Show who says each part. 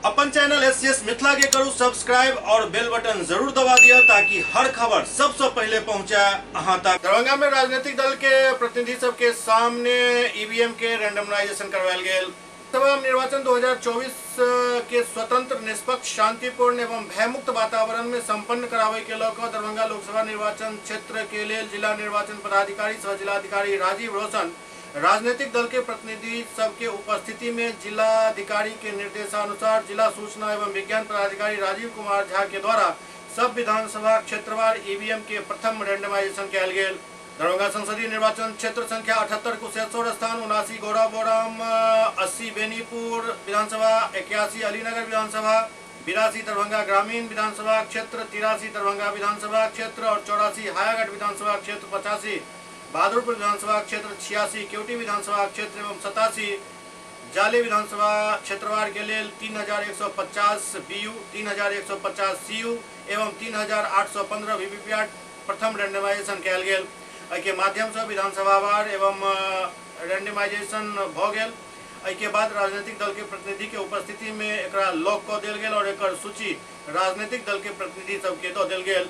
Speaker 1: अपन channel SCS Mithila के करू सब्सक्राइब और बेल बटन जरूर दबा दिया ताकि हर खबर सबसे पहले पहुंचे अहां तक। दरभंगा में राजनीतिक दल के प्रतिनिधि सबके सामने ईवीएम के रैंडमनाइजेशन करवायल गेल। लोकसभा निर्वाचन 2024 के स्वतंत्र, निष्पक्ष, शांतिपूर्ण एवं भयमुक्त वातावरण में संपन्न करावे के लऽ कऽ दरभंगा लोकसभा निर्वाचन क्षेत्र के लेल जिला निर्वाचन पदाधिकारी सह जिलाधिकारी राजीव रोशन राजनीतिक दल के प्रतिनिधि सबके उपस्थिति में जिलाधिकारी के निर्देशानुसार जिला सूचना एवं विज्ञान पदाधिकारी राजीव कुमार झा के द्वारा सब विधानसभा क्षेत्रवार ईवीएम के प्रथम रैंडमाइजेशन कयल गेल। दरभंगा संसदीय निर्वाचन क्षेत्र संख्या 78 कुशेश्वर स्थान, 79 गौराबोराम, 80 बेनीपुर विधानसभा, 81 अलीनगर विधानसभा, 82 दरभंगा ग्रामीण विधानसभा क्षेत्र, 83 दरभंगा विधानसभा क्षेत्र और 84 हायाघाट विधानसभा क्षेत्र, 85 बहादुरपुर विधानसभा क्षेत्र, 86 केवटी विधानसभा क्षेत्र एवं 87 जाले विधानसभा क्षेत्रवार के लेल 3150 बीयू, 3150 सीयू एवं 3815 वीवीपैट प्रथम रैंडमाइजेशन कयल गेल। एहिके माध्यम से विधानसभावार एवं रैंडमाइजेशन भऽ गेल। एहिके बाद राजनीतिक दल के प्रतिनिधि के उपस्थिति में एकरा लॉक कऽ देल गेल और एकर सूची राजनीतिक दल के प्रतिनिधि सबके दऽ देल गेल।